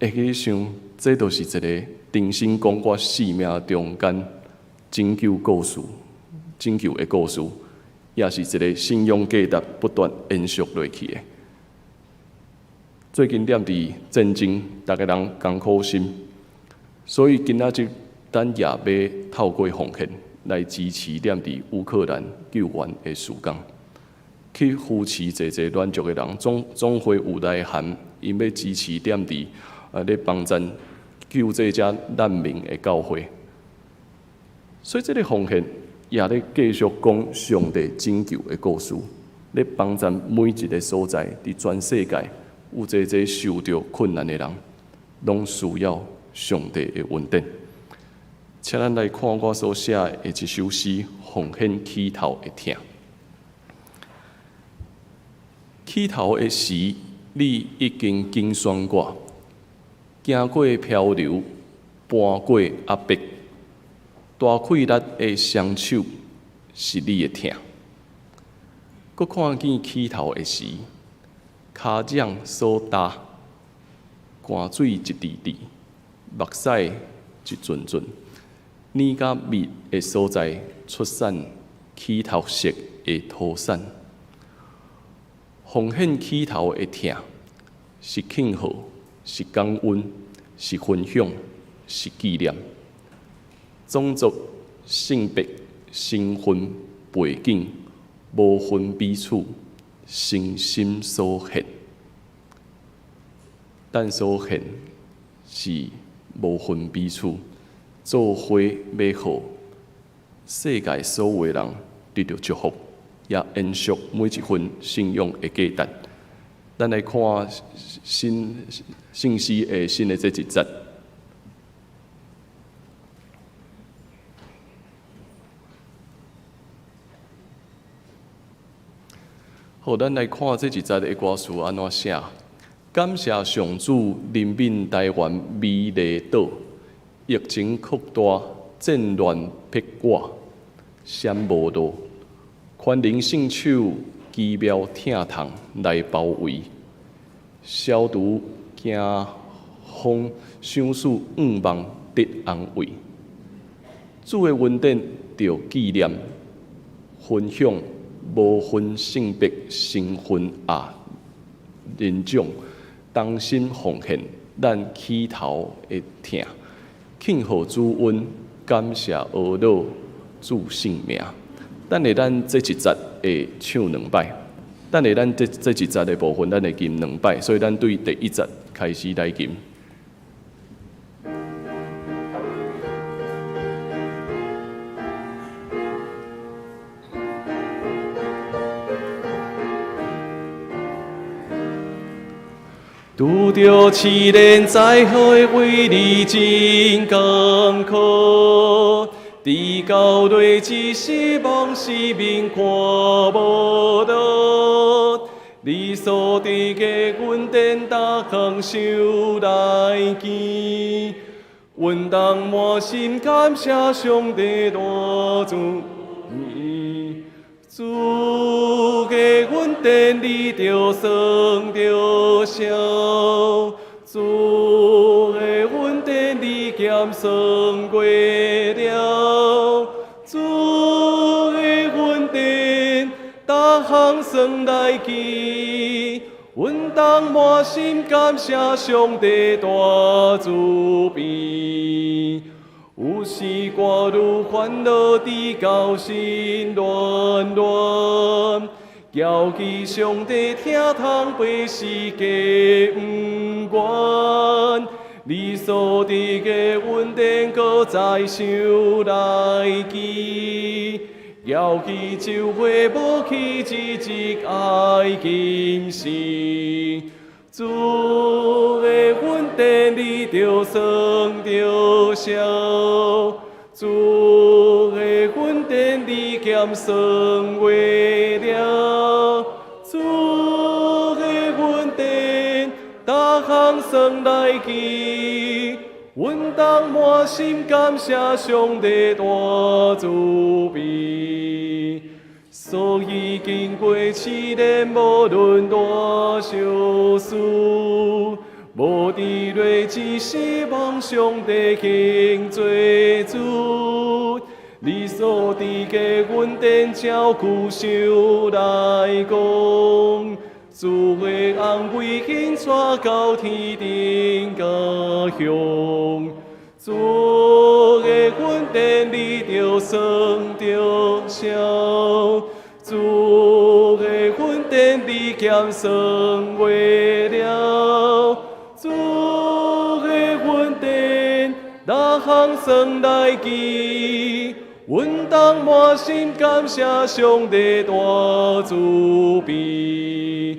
C: 會去想，這就是一個重新講我生命中間拯救故事、拯救的故事，也是一個信仰價值不斷延續落去的。最近踮佇戰爭，逐个人艱苦心，所以今仔日咱也欲透過奉獻來支持踮佇烏克蘭救援的事工，去扶持濟濟軟弱的人。總會有來函，𪜶欲支持踮佇咧幫贊救濟遮難民的教會。所以這个奉獻也咧繼續講上帝拯救的故事，咧幫贊每一个所在，佇全世界有濟濟受著困難的人，攏需要上帝的恩典。請咱來看我所寫的這首詩《奉獻起頭的疼》。起頭的時，你已經揀選我，行過漂流，搬過壓迫，大氣力的雙手是你的疼。閣看見起頭的時，跤掌所踏，汗水一滴滴，目屎一陣陣，奶佮蜜的所在出產起頭色的土產。奉獻起頭的疼，是慶賀，是感恩，是分享，是紀念。種族、性別、身份、背景，無分彼此，誠心所獻。咱所獻是無分彼此，做伙欲予世界所有的人得著祝福，也延續每一份信仰的價值。咱來看新聖詩的新的這一節。好，咱來看這一節的歌詞按怎寫？感謝上主憐憫台灣美麗島，疫情擴大，戰亂迫我，閃無路，寬仁聖手奇妙疼痛來包圍，消除驚慌，賞賜願望得安慰。主的恩典著紀念分享，無分性別、身份啊人種，同心奉獻咱起頭的疼，慶賀主恩，感謝阿樂主聖名。等下咱這一節會唱兩擺，等下咱這一節的部分，咱會吟兩擺，所以咱對第一節開始來吟。拄著試煉災禍的威力真艱苦，直到落之失望四面看無路，你所賜的恩典逐項想來記，阮當滿心感謝上帝大慈悲。主的恩典你著算著少，主的恩典你減算過了，主的恩典逐項算來記，阮當滿心感謝上帝大慈悲。有時掛慮煩惱，直到心亂亂，牢記上帝疼痛百世加毋願，你所賜的恩典閣再想來記，牢記就會無去一直愛今生。主的恩典你著算著少，主的恩典你減算袂了，主的恩典逐項算來記，阮當滿心感謝上帝大慈悲。所以經過試煉，無論大小事，無佇落只希望上帝肯做主。你所賜的恩典，照久想來講，主的安慰緊帶到天頂家鄉。主的恩典你著算著少，主的恩典你減算袂了，主的恩典逐項算來記，阮當滿心感謝上帝大慈悲。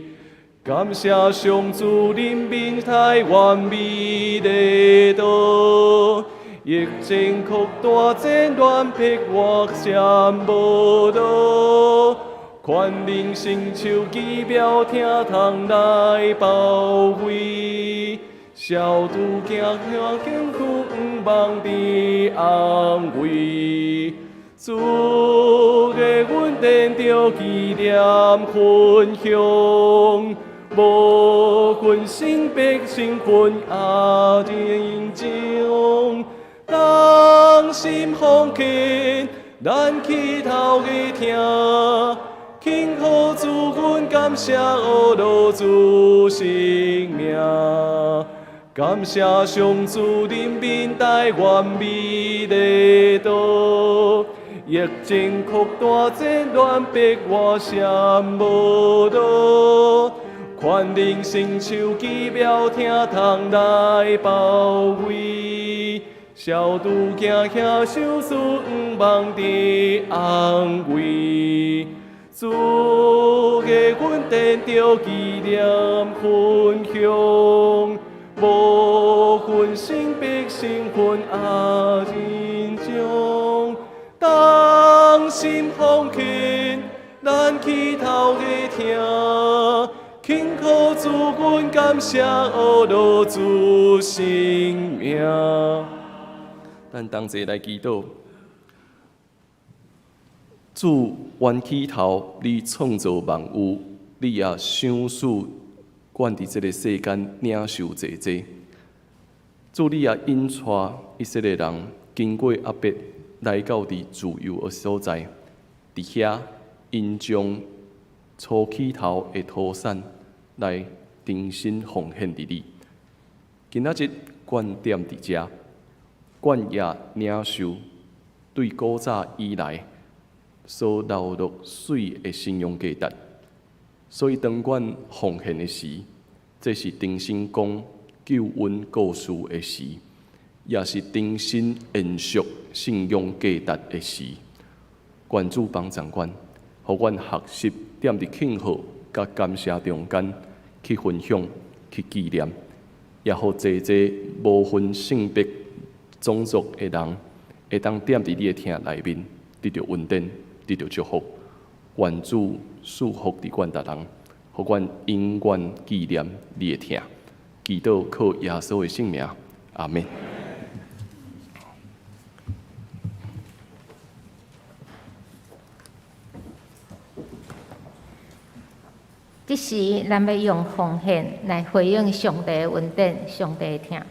C: 感謝上主憐憫台灣美麗島，疫情擴大，戰亂迫我閃無路，寬仁聖手奇妙疼痛來包圍，消除驚嚇恐懼，願望得安慰。主的恩典著紀念分享，無分性別身份也人種，同心奉獻咱起頭的疼，慶賀主阮感謝阿羅主聖名，感謝上主憐憫台灣美麗島，疫情擴大戰亂逼我閃無路，權能成就奇妙疼痛來包圍，小拄驚嚇受死毋望佇安慰。主的恩典著紀念分享，無分性別身份啊人種，同心奉獻，咱起頭的疼，慶賀主阮感謝阿羅主聖名。咱同齊來祈禱。主原起頭，你創造萬有，你也賞賜阮佇這个世間領受濟濟。主，你也引帶以色列人經過亞伯來到佇自由的所在，佇遐𪜶將初起頭的土產來重新奉獻佇你。今仔日，阮踮佇遮，阮也領受對古早以來所流落水的信仰價值，所以當阮奉獻的時，這是重新講救恩故事的時，也是重新延續信仰價值的時。願主幫助阮，予阮學習踮佇慶賀佮感謝中間去分享、去紀念，也予濟濟無分性別、種族的人，會當踮佇你的疼內面得著恩典，得著祝福。願主賜福佇阮逐人，予阮永遠紀念你的疼。祈禱靠耶穌的聖名，阿們。
B: 這時，咱欲用奉獻來回應上帝的恩典、上帝的疼。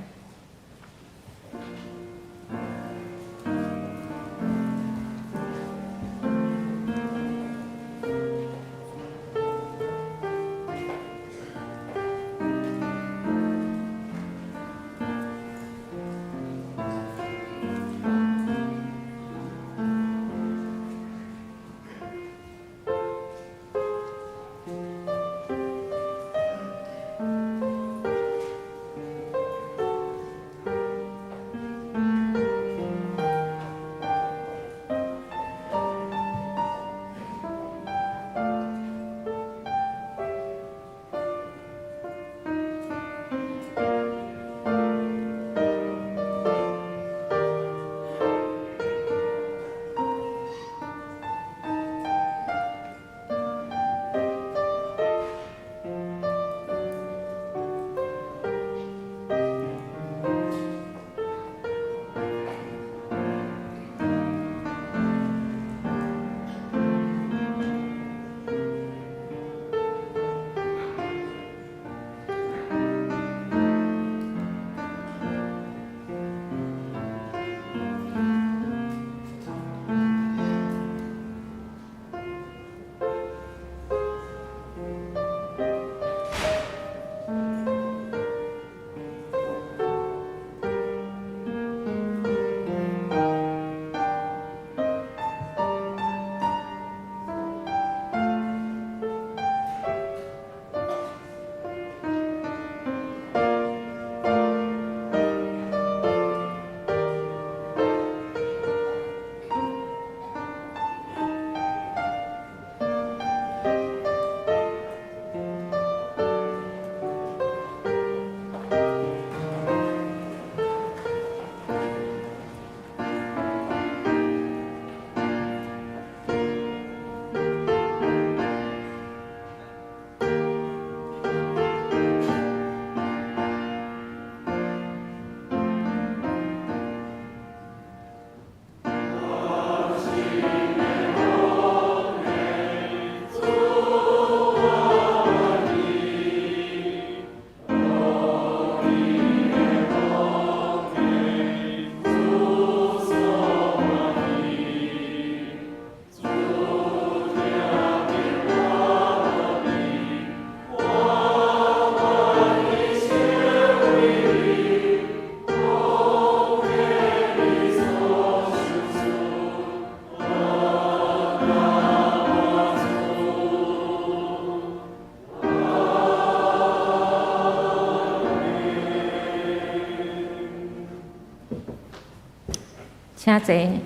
B: 請坐。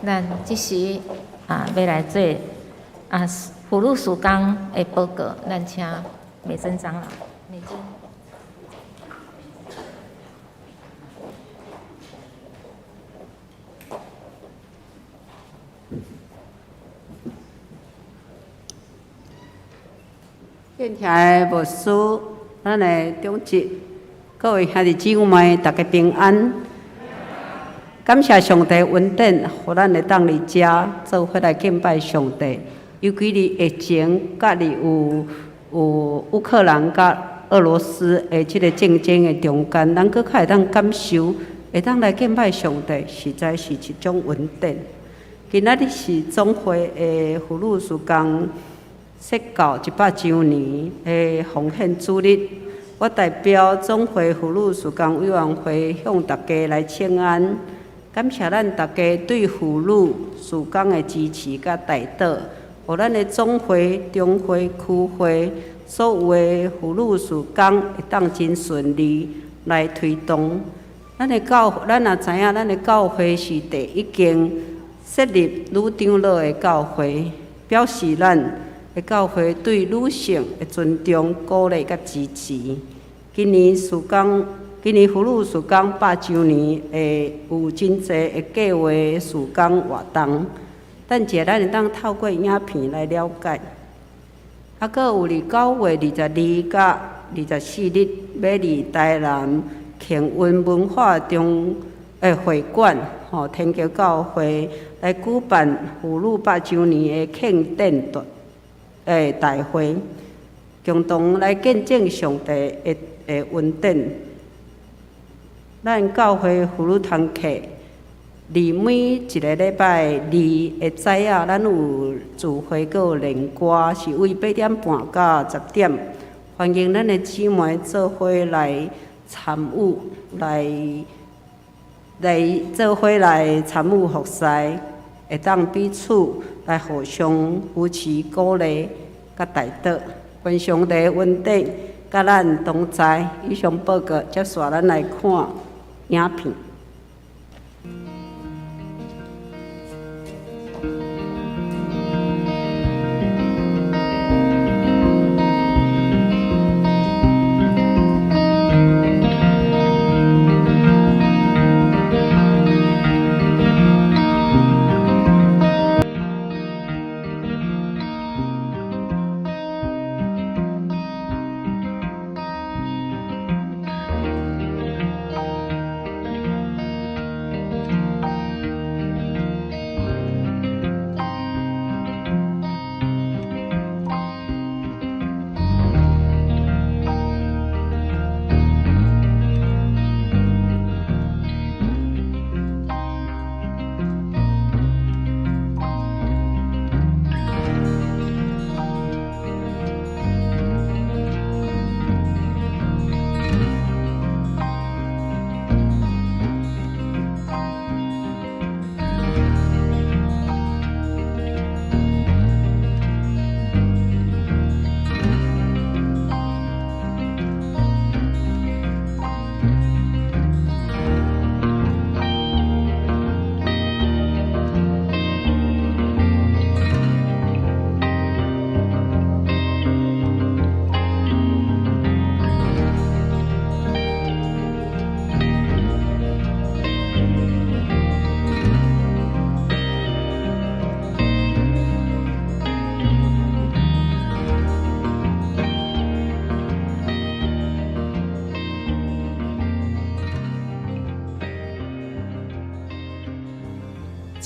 B: 咱這時啊，欲來做啊婦女事工的報告，咱請美珍長老。美珍。
D: 敬聽的牧師，咱的長執，各位兄弟姊妹，大家平安。感謝上帝恩典，予咱會當佇遮做伙來敬拜上帝。尤其佇疫情，佮佇有烏克蘭佮俄羅斯的這个戰爭的中間，咱閣較會當感受，會當來敬拜上帝，實在是一種恩典。今仔日是總會的婦女事工設教100週年的奉獻主日，我代表總會婦女事工委員會向大家來請安，感謝咱大家對婦女事工的支持佮代禱，予咱的總會、中會、區會所有的婦女事工會當真順利來推動。咱也知影，咱的教會是第一間設立女長老的教會，表示咱的教會對女性的尊重、鼓勵佮支持。今年婦女事工100週年會有真濟的計劃事工活動，等者咱會當透過影片來了解。啊，閣有佇9月22佮24日，欲佇台南慶運文化中的會館，天橋教會來舉辦婦女100週年的慶典大會，共同來見證上帝的恩典。咱教會婦女團契，佇每一个禮拜二的早仔，咱有聚會閣有練歌，是為8點半到10點，歡迎咱的姊妹做伙來參與，來做伙來參與服侍，會當彼此來互相扶持、鼓勵佮代禱。願上帝恩典佮咱同在。以上報告，接續咱來看影片。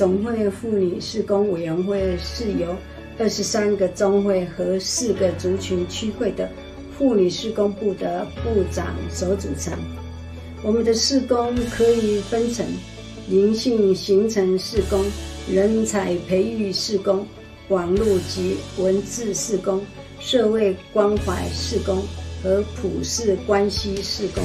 E: 總會婦女事工委員會是由23個宗會和4個族群區會的婦女事工部的部長所組成。我們的事工可以分成靈性形成事工、人才培育事工、網路及文字事工、社會關懷事工和普世關係事工。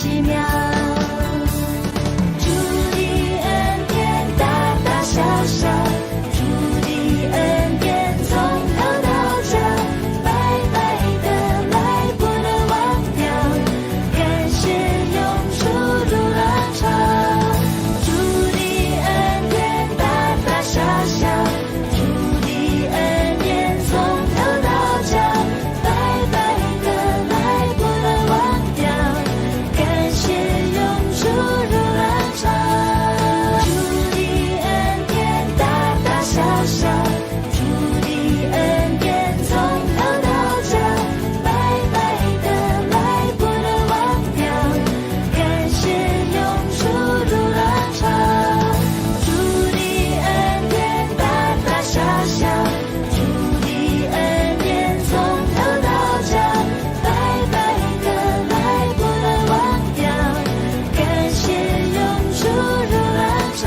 F: 奇妙。主的恩典大大小小，主的恩典從頭到腳，白白的來不能忘掉，感謝湧出如浪潮。主的恩典大大小小，主的恩典從頭到腳，白白的來不能忘掉，感謝湧出如浪潮。主的恩典大大小小，主的恩典從頭到腳，白白的來不能忘掉，感謝湧出如浪潮。主的恩典大大小小，主的恩典從頭到腳，白白的來不能忘掉，感謝湧出如浪潮，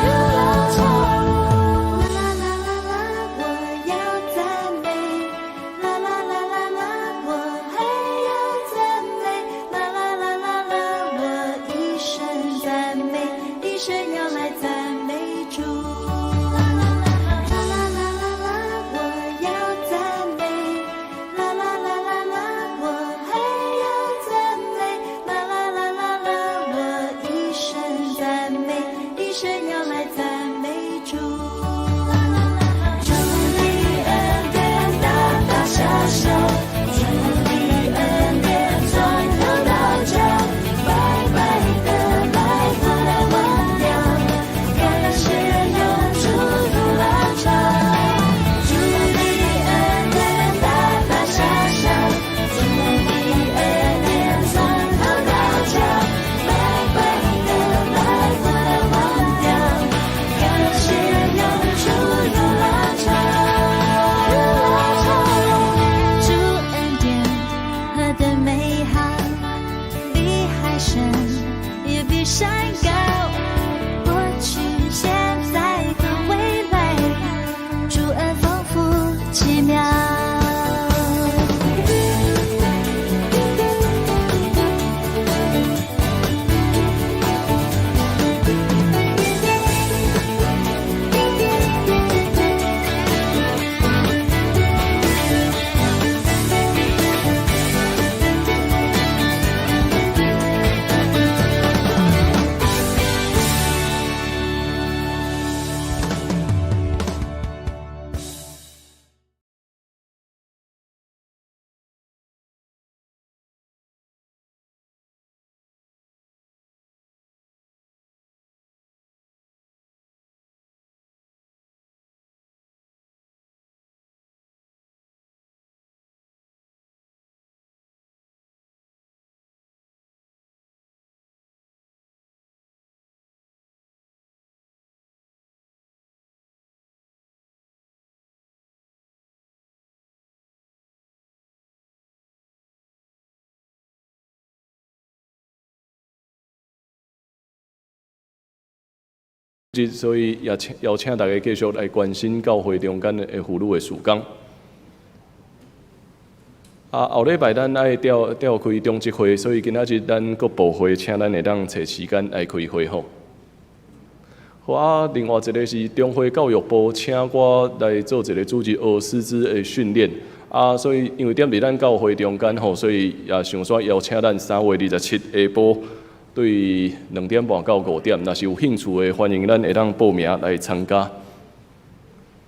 F: 如浪潮。啦啦啦啦啦，我要讚美，啦啦啦啦啦，我還要讚美，啦啦啦啦啦，我一生讚美，一生要來讚美主。啦啦啦啦啦啦，我要讚美，啦啦啦啦啦，我還要讚美，啦啦啦啦啦，我一生讚美，一生要來讚美主。主的恩典大大小小，主的恩典從頭到腳，白白的來不能忘掉，感謝湧出如浪潮。主的恩典大大小小，主的恩典從頭到腳，白白的來不能忘掉，感謝湧出如浪潮，如浪潮。主恩典何等美好，比海深也比山高。過去、現在和未來，主恩豐富奇妙。
C: 所以也請邀請大家繼續來關心教會中間的婦女的事工。啊，後禮拜咱愛調開長執會，所以今仔日咱閣報會，請咱會當揣時間來開會吼。好啊，另外一個是中會教育部請我來做一個主日學師資的訓練。啊，所以因為踮佇咱教會中間吼，所以也想說邀請咱3月27下晡對2點半到5點，若是有興趣的，歡迎咱會當報名來參加。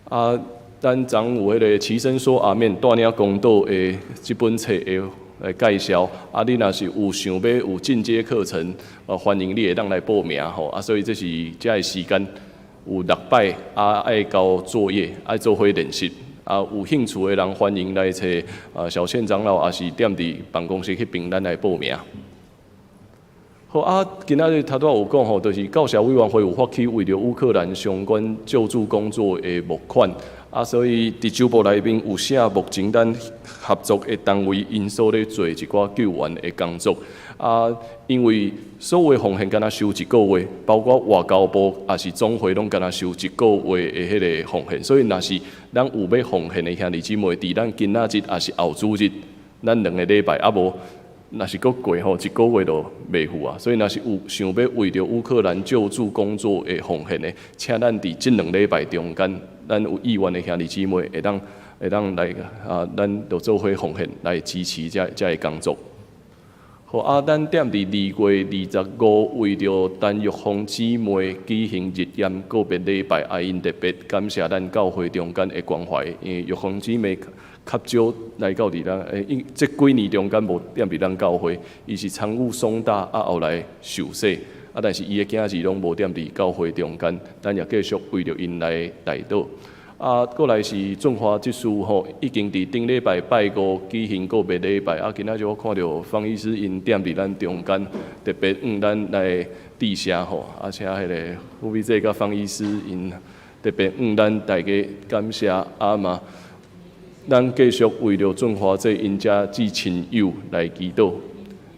C: 啊，咱昨有彼個齊聲說阿們帶領公道的這本冊的來介紹。啊，你若是有想欲有進階課程，歡迎你會當來報名吼。啊，所以這是這个時間有6擺，啊，愛交作業，愛做伙練習。啊，有興趣的人歡迎來揣小倩長老，也是踮佇辦公室彼邊，咱來報名。好啊，今仔日頭拄仔有講吼，就是教社委員會有發起為著烏克蘭相關救助工作的募款，啊，所以佇周報內面有寫目前咱合作的單位𪜶所咧做一寡救援的工作。啊，因為所有奉獻敢若收一個月，包括外交部也是總會攏敢若收一個月的彼個奉獻，所以若是咱有欲奉獻的兄弟姊妹，佇咱今仔日抑是後主日，咱兩个禮拜啊無。若是閣過吼，一個月就袂赴啊。所以若是有想欲為著烏克蘭救助工作會奉獻的，請咱佇這兩禮拜中間，咱有意願的兄弟姊妹會當來啊，咱就做伙奉獻來支持這个工作。好啊，咱踮佇2月25，為著陳玉鳳姊妹舉行日驗告別禮拜，啊，𪜶特別感謝咱教會中間的關懷，因為玉鳳姊妹較少來到佇咱，欸，這幾年中間無踮佇咱教會，伊是參與喪打，啊，後來受洗，啊，但是伊的囝兒攏無踮佇教會中間，咱也繼續為著𪜶來代禱。啊，過來是俊華執事吼，已經佇頂禮拜拜五舉行告別禮拜。啊，今仔日我看著方醫師𪜶踮佇咱中間，特別向咱來致謝吼。啊，請彼个富美姐佮方醫師𪜶特別向咱大家感謝啊嘛。咱繼續為著俊華姐𪜶遮至親友來祈禱。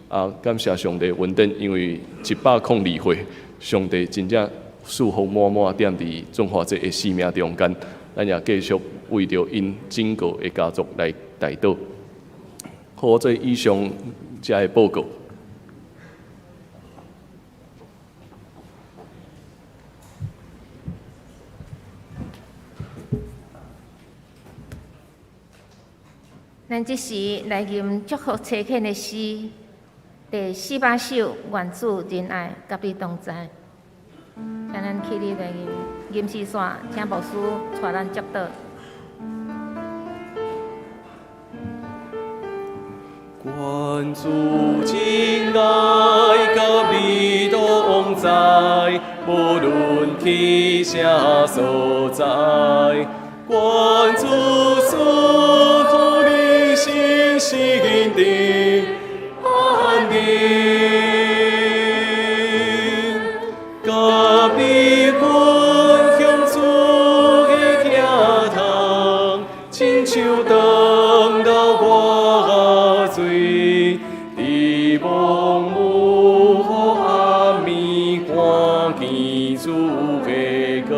C: 啊，感謝上帝恩典，因為102歲，上帝真正賜福滿滿踮佇俊華姐的生命中間。咱也繼續為著𪜶整個的家族來代禱。好，這以上遮的報告。
B: 咱這時來吟祝福差遣的詩，第四百首，願主仁愛佮你同在。請咱起立來吟，吟詩煞，請牧師帶咱祝禱。
C: 願主真愛佮你同在，無論去啥所在。願主賜予你心心的安寧，佮你分享主的疼痛，親像長流活水，佇暝無雨暗暝看見主的光。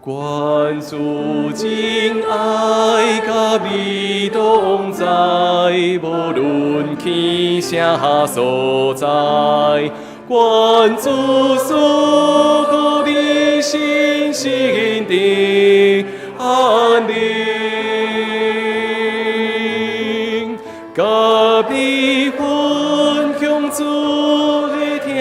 C: 願主真愛佮你同在，無論去啥所在。願主賜予你心心的安寧，佮你分享主的疼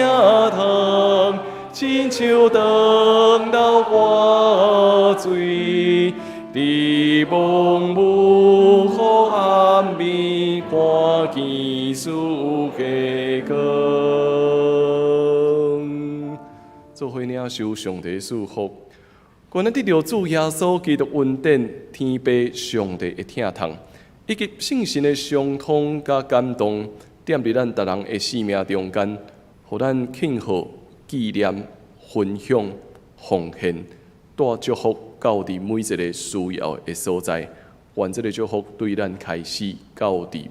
C: 痛，親像長流活水，佇暝無雨暗暝看見主的光。做伙領受上帝賜福，願咱得著主耶穌基督恩典，天父上帝的疼痛，以及聖神的相通佮感動，踮佇咱逐人的生命中間，予咱慶賀、紀念、分享、奉獻，帶祝福到佇每一个需要的所在。願這个祝福對咱開始到佇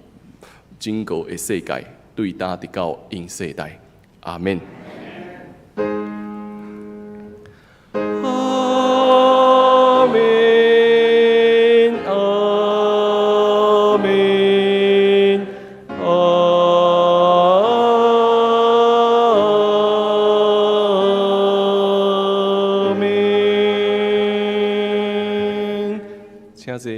C: 整個的世界，對今直到永世代。阿們。阿們，阿們，阿們。請坐。